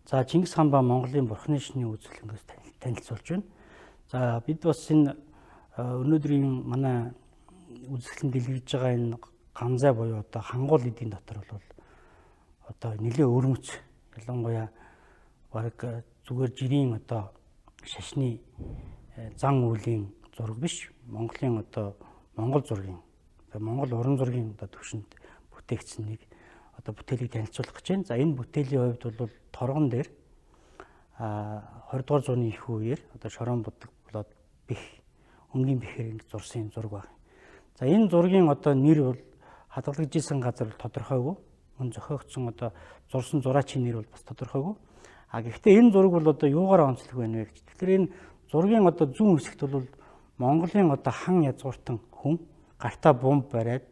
За, Чингис хаан ба Монголын бурхны шашны үзэсгэлэнгээс танилцуулж байна. За, бид бас энэ өнөөдрийн манай үзэсгэлэн дэлгэж байгаа энэ ганзай буюу одоо хангуул эдийн дотор бол одоо нэлээд өвөрмөц, ялангуяа бараг зүгээр жирийн одоо шашны зан үйлийн зураг биш, Монголын одоо Монгол зургийн, Монгол уран зургийн одоо төвшөнд бүтээгдсэн нэг одоо бүтээлийг танилцуулах гэж байна. За, энэ бүтээлийн хувьд бол торгон дээр 20 дугаар зууны их үеэр одоо шорон будаг болоод бэх өнгийн бэхээр ингэ зурсан зураг байна. За, энэ зургийн одоо нэр бол хадгалагдж исэн газар бол тодорхойгүй. Мөн зохиогдсон одоо зурсан зураачийн нэр бол бас тодорхойгүй. А гэхдээ энэ зураг бол одоо юугаар онцлог байна вэ гэж. Тэгэхээр энэ зургийн одоо зүүн хэсэгт бол Монголын одоо хан язгууртан хүн гартаа бомб бариад,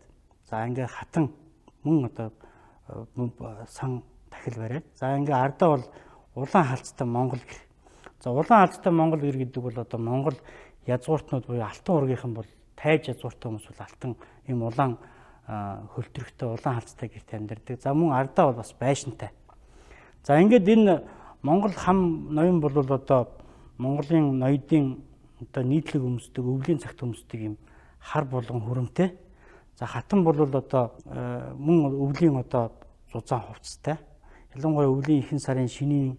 за ингээ хатан мөн одоо бомб сан тахил бариад, за ингээ ардаа бол улаан халцтай Монгол гэр. За, улаан халцтай Монгол гэр гэдэг бол одоо Монгол язгууртнууд буюу Алтан ургийнхан бол тайж язгууртай хүмүүс бол алтан ийм улаан хөлтрөгтэй улаан халцтай гэрт амьдардаг. За, мөн ардаа бол бас байшинтай. За, ингээд энэ Монгол хам ноён бол одоо Монголын ноёдын одоо нийтлэг өмсдөг, өвлийн цагт өмсдөг юм хар булган хүрэмтэй. За, хатан бол одоо мөн өвлийн одоо зузаан хувцастай. Ялангуяа өвлийн ихэнх сарын шинийн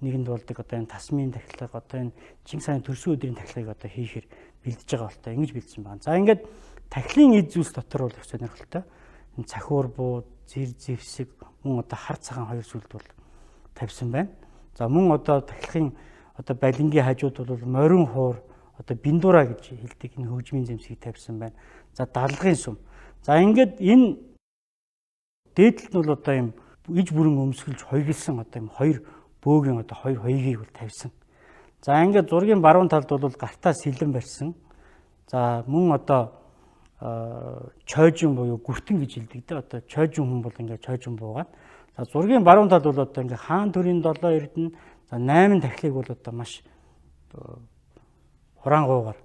нэгэнд болдог одоо энэ тасмын тахилга, одоо энэ Чингис хааны төрсөн өдрийн тахилгыг одоо хийхээр бэлдэж байгаа болтой ингэж бэлдсэн байна. За, ингээд тахилын эд зүйлс дотор бол их сонирхолтой. Энэ цахиур буу, зэр зэвсэг, мөн одоо хар цагаан хоёр сүлд бол тавьсан байна. За, мөн одоо тахилгын одоо балингийн хажууд бол морин хуур, одоо биндура гэж хэлдэг энэ хөгжмийн зэмсгийг тавьсан байна. За, даллагын сүм. За, ингээд энэ дээдлэлт нь бол одоо юм иж бүрэн өмсгөлж хоёглсон одоо юм хоёр бөөгийн одоо хоёр хоёгийг бол тавьсан. За, ингээд зургийн баруун талд бол гартаа сэлэн барьсан. За, мөн одоо чойжин буюу гүртэн гэж хэлдэг дээ. Одоо чойжин хүн бол ингээд чойжин буугаад. За, зургийн баруун талд бол одоо ингээд хаан төрийн 7 эрдэнэ, за 8 тахилыг бол одоо маш хураангуугаар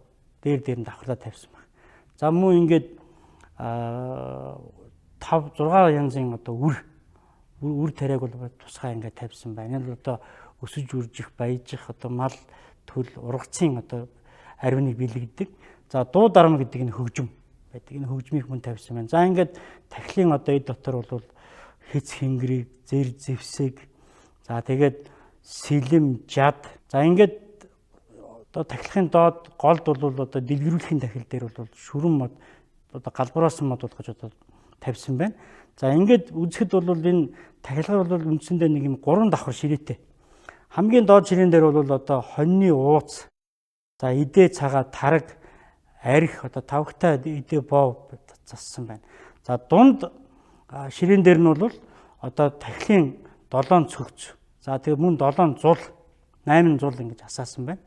дээр дээр нь давхарлаа тавьсан байна. За, мөн ингээд 5 6 янзын одоо үр тариаг бол тусгай ингээд тавьсан байна. Энэ бол одоо өсөж үржих, баяжих, одоо мал төл ургацын одоо аривныг бэлэгдэг. За, дуу дарам гэдэг энэ хөгжим байдаг. Энэ хөгжмийг мөн тавьсан байна. За, ингээд тахилын одоо эд дотор бол хэц хэнгэрийг, зэр зэвсэг, за тэгээд сэлэм, жад. За, ингээд одоо тахилгын доод голд бол одоо дэлгэрүүлэхийн тахил дээр бол шүрэн мод, одоо галбароосон мод болгож одоо тавьсан байна. За, ингээд үзэхэд бол энэ тахилга бол үндсэндээ нэг юм гурван давхар ширээтэй. Хамгийн доод ширээн дээр бол одоо хоньны ууц, за идэ цагаа, тараг, арх, одоо тавгтай идэ боо зассан байна. За, дунд ширээн дээр нь бол одоо тахилын 7 цөгц. За, тэгээ мөн 7 зул, 8 зул ингэж асаасан байна.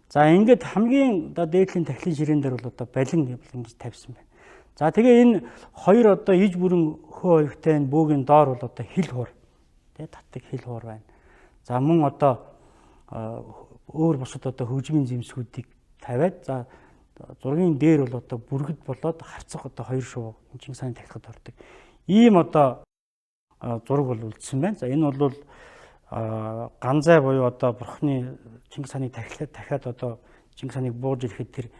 За, ингээд хамгийн одоо дээдлийн тахилын ширээн дээр бол одоо балин ингэж тавьсан байна. За, тэгээ энэ хоёр одоо иж бүрэн хөө хоёртай энэ бөөгийн доор бол одоо хил хуур, тэ татдаг хил хуур байна. За, мөн одоо өөр бусад одоо хөгжмийн зэмсгүүдийг тавиад, за зургийн дээр бол одоо бүргэд болоод харцах одоо хоёр шувуу Чингис хааны тахилгад ордог. Ийм одоо зураг бол үлдсэн байна. За, энэ бол ганзай буюу одоо бурхны Чингис хааныг тахилаад дахиад одоо Чингис хааныг бууж ирэхэд тэр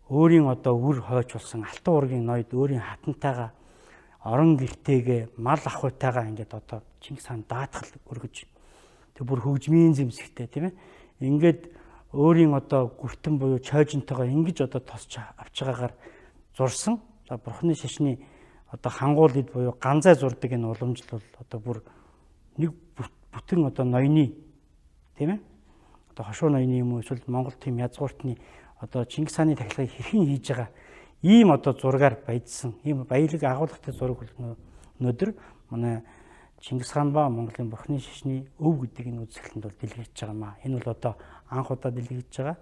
өөрийн одоо үр хойч болсон Алтан ургийн ноёд өөрийн хатантайгаа, орон гэртэйгээ, мал ахуйтайгаа ингээд одоо Чингис хаан даатгал өргөж, тэр бүр хөгжмийн зэмсэгтэй, тийм ээ. Ингээд өөрийн одоо гүртэн буюу чойжинтойгоо ингэж одоо тосч авч байгаагаар зурсан. За, бурхны шашны одоо хангуул эд буюу ганзай зурдаг энэ уламжлал бол одоо бүр нэг бүтэн одоо ноёны, тийм ээ, одоо хошуу ноёны юм уу эсвэл Монгол тийм язгууртны одоо Чингис хааны тахилгыг хэрхэн хийж байгаа ийм одоо зургаар баяжсан ийм баялаг агуулгатай зураг бол өнөөдөр манай Чингис хаан ба Монголын бурхны шашны өв гэдэг энэ үзэсгэлэнд бол дэлгэрч байгаа маа. Энэ бол одоо анх удаа дэлгэрч байгаа.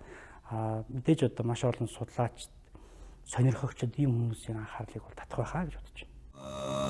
А мэдээж одоо маш олон судлаач, сонирхогчид, ийм хүмүүсийн анхаарлыг бол татах байхаа гэж бодож байна.